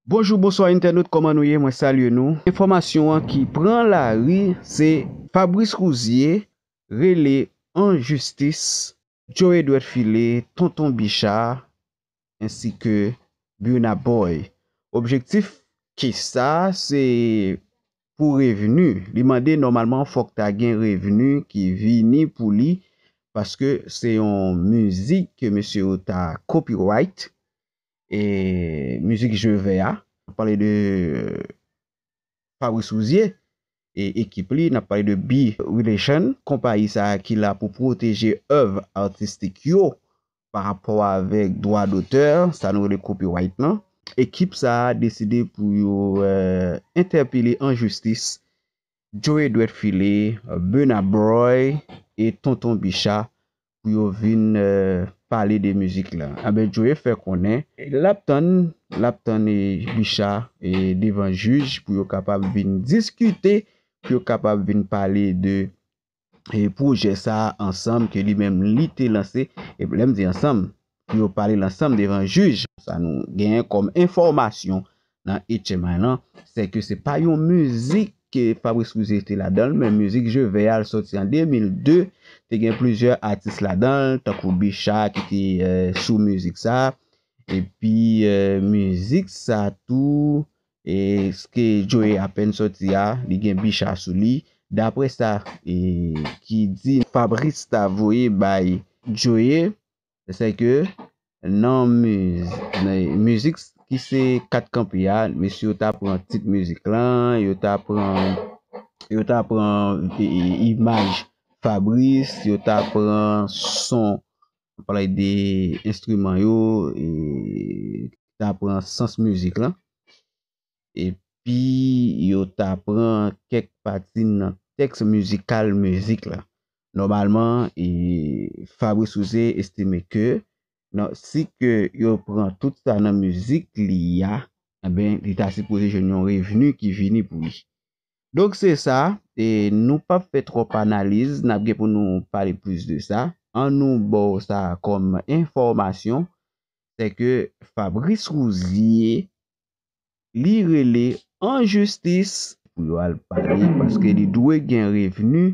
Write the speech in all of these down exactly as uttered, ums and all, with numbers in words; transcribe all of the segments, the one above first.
Bonjou, bonswa entènot, kòman nou ye? Mwen salye nou. Enfòmasyon an ki pran lari, se Fabrice Rouzier rele an jistis Joe Edward File, Tonton Bicha, ensi ke Burna Boy. Objektif kes sa, se pou revni. Li mande nòmalman fòk ta gen revni ki vini pou li, paske se yon mizik ke mesye yo ta copyright, e mizik Je vais a, pale de Fabrice Rouzier e ekip li, n ap pale de B Relation, konpayi sa a ki la pou pwoteje èv atistik yo pa rapò avèk dwa dotè, sa nou rele copyright lan. Ekip sa a deside pou yo, euh, entèpele an jistis Joe Edward File, Burna Boy e Tonton Bicha pou yo vin, euh, pale de mizik la. Anben, Joe fè konnen l ap tann, l ap tann, e, Bicha, e, devan jij pou yo kapab vin diskite, pou yo kapab vin pale de, e, pwojè sa a ansanm ke li menm li te lanse. E lè m di ansanm, pou yo pale l ansanm devan jij. Sa nou genyen kòm enfòmasyon nan H M I lan, se ke se pa yon mizik ke Fabrice Rouzier te ladan l, men mizik Je vais a l sòti an de mil de, te gen plizyè atis ladan l, tankou Bicha ki te, euh, sou mizik sa, epi, euh, mizik sa tou, e ke Joe apèn sòti a, li gen Bicha sou li. Daprè sa, e, ki di Fabrice ta voye bay Joe, se ke nan miz-, nan mizik ki se Kat Kanpe a, mesye yo ta pran tit mizik lan, yo ta pran, yo ta pran, e, e, imaj Fabrice, yo ta pran son, pale de enstriman yo, e, ta pran sans mizik lan. Epi yo ta pran kèk pati nan tèks mizikal mizik la. Nòmalman, e, Fabrice Rouzier estime ke, non, si ke yo pran tout sa nan mizik li a, enben, li ta sipoze jwenn yon revni ki vini pou li. Donk, se sa, e nou p ap fè twòp analiz, n ap gen pou nou pale plis de sa. An nou ba w sa kòm enfòmasyon, se ke Fabrice Rouzier, li rele an jistis pou yo al pale, paske li dwe gen revni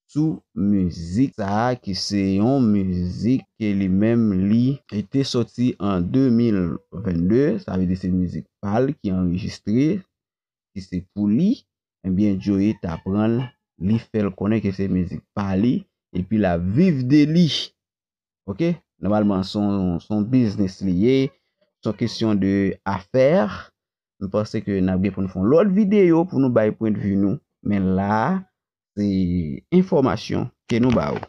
sou mizik sa a, ki se yon mizik ke li menm li te sòti an de mil vennde, sa vle di se mizik pa l ki anrejistre, ki se pou li, ebyen, Joe ta pran l, li fè l konnen ke se mizik pa li, epi l ap viv de li. Ok? Nòmalman, se yon, se yon biznis li ye, se yon kesyon de afè. M panse ke n ap gen pou n fè yon lòt videyo pou nou bay pwendvi nou. Men la, se enfòmasyon ke nou ba ou.